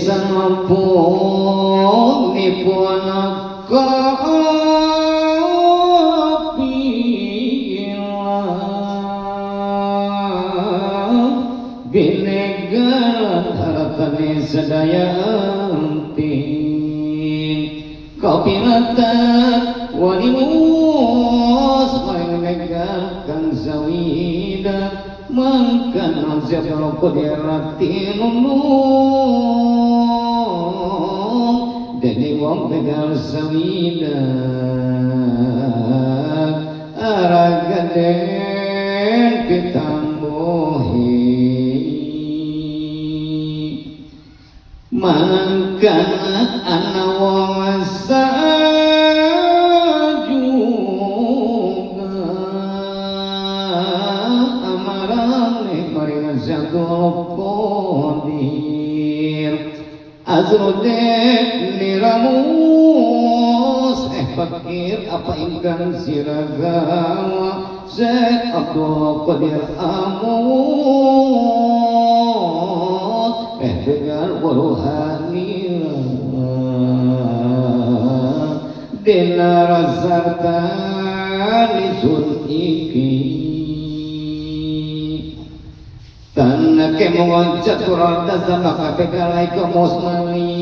Sampun-ipun kapilah binegal hartane sedaya entin kapilatan walimus maring begal kang sawida mangkan siapa kodiratin dene wong begal sawida aragaden pitambuhi mangkan ana wong sajuga amarane maring Syabdul Qadir Azrudin niramus fakir apa ingkang siragawa Syekh Abdul Qadir Amus dengar waruhanira dina rasartani sun iki tanah kemongon catur dasa maka begalai kemosmani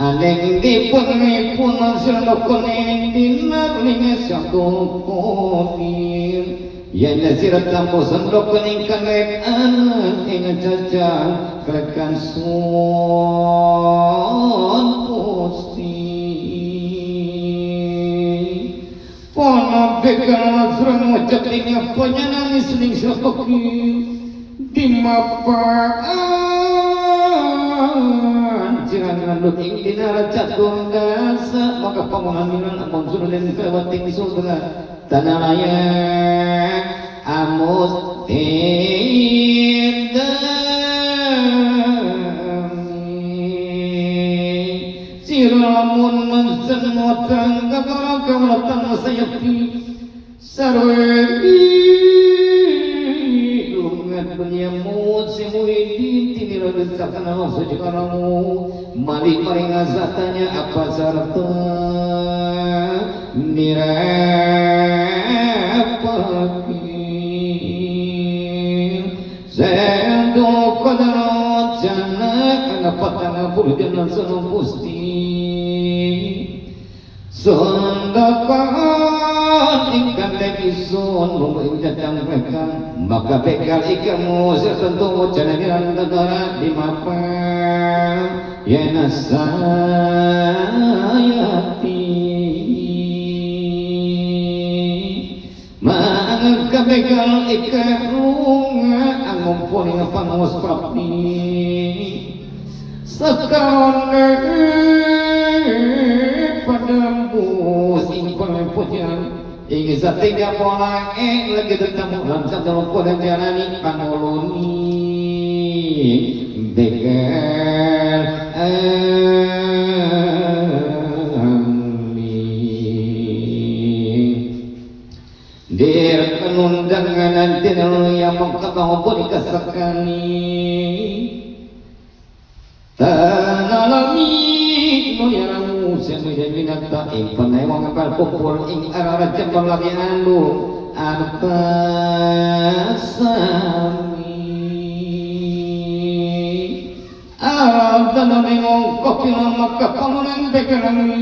aneng dipun pun sirnokone dina ling Syabdul Qadir yen sira tambo sendok ingkang anak ing cacang klekan sun pusti pono begal sreng ucap ing panyanani sening sepeki dimapaan jiran ngandut ing dina catur dasa maka pangunan ampun sunan kelewat ing sudra tanah layak amus tidak siramun mensen motang kakara kaulatan sayapti sarwe lungan dunyamu semuidin tinira desakan Allah sejekaramu malik maring azatanya apa sarta nirapakir Sendo kodaro jana kana patana purjana sanu pusti Sundakan ingkang legisun mung ing jajang bekal maka bekal ikamu tentu jana nirantara dimapa yen sayati mangka begal ikarunga angumpul ing pangaos prapti sakarone padambus ing pujian ing satiga pola ing lagi tetamu lan sadaya pola jalani panguluni begal dir penundangan nanti yang mengkata dikasakani tanalami nuyaramu semuanya ing penewang ngapal kumpul ing arah jembang lagi anu arta sami arah tanami ngongkopi maka pamunan bekerami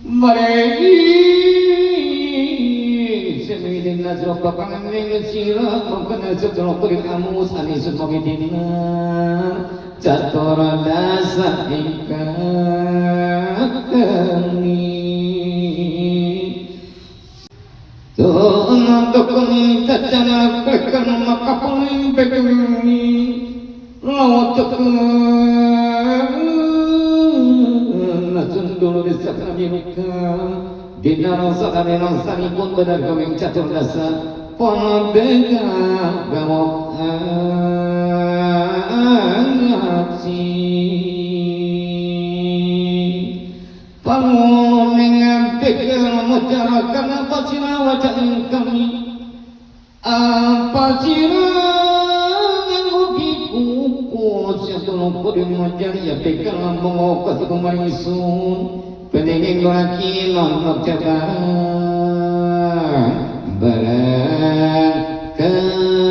marei Semidin nazro papangan ning sira mongkon nazro kuring amus anisun mongidina catur dasa ingkang keni Tuhan tukun cacana klekan maka paling bekeni lawat tukun nacundul disakra Dina rasa kami rasa pun benar kami catur dasa pono bega gamok angapsi panguningan pikir mutara karena pasira wajah kami apa sira ugi kukus siang kudu mojar ya pikir lambung okas kemarin isun peningin laki non barang barang kami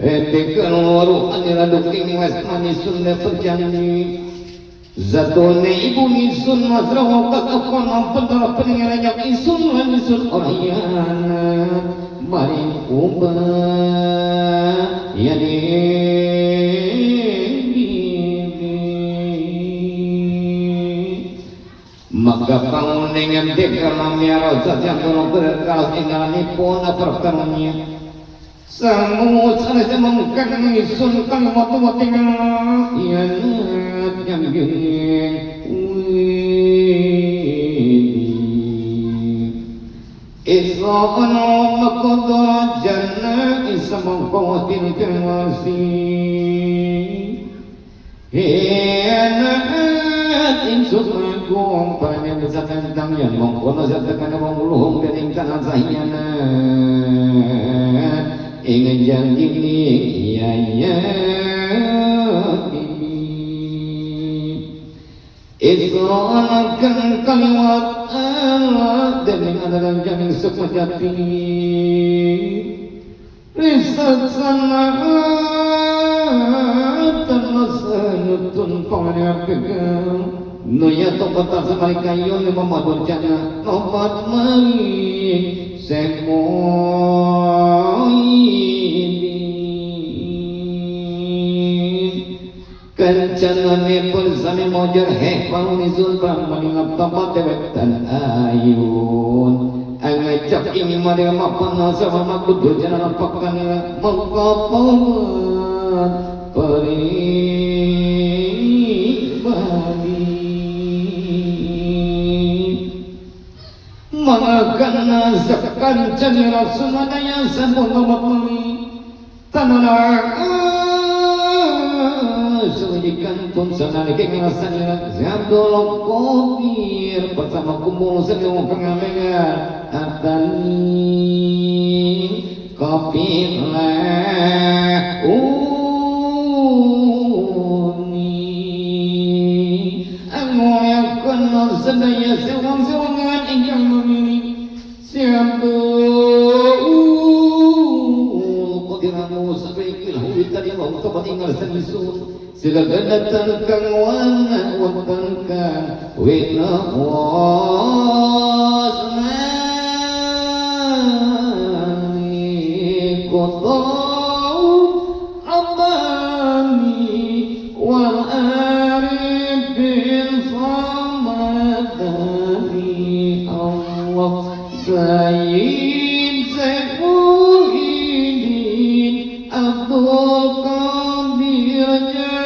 pikir waruh aniraduk ing wes manisun le perjanji zatone ibu isun masrawa kakon pendara peningin yang isun lan isun oriana maring uba ya maka panguningan deka miara saja kono berkaos ingalanipun perkarunia sangu sanes mengkan isun kang watu tinggal ya yang Isra maqdara jannah isa maqawatil kawasi Hianat insut agung panen besakantang yang mongkono satakan wong luhung dening tanah sahianat ingin janji iya iya Isra kang kaliwat Allah dening adalah jamin sukmajati Risat sanatan lasanutun pangnya pegang Nuya topatar semarikayon lima berjana nopat mari semoini Kencana pun sami mojar heh pangunizul pamaning tempat dewek dan ayun angajak ini mari mapana sama makudu jana pakan mengkopoan peribadi Maka zakan canira sumadaya sampun tobat mali tanah Sujikan pun sanalike ngrasani Abdul Qadir bersama kumpul sedaya kangamengan atani kafilah uni angolyaken sedaya sewang-sewangan ingkang memilih siapa Qadiramu sabrikil huwitari wa tobat ingal sanisun Sila kang wana wonten kang wina wasmani koto abani wal arifin samadani Allah Sayyid Muhyiddin Abdul Qadir.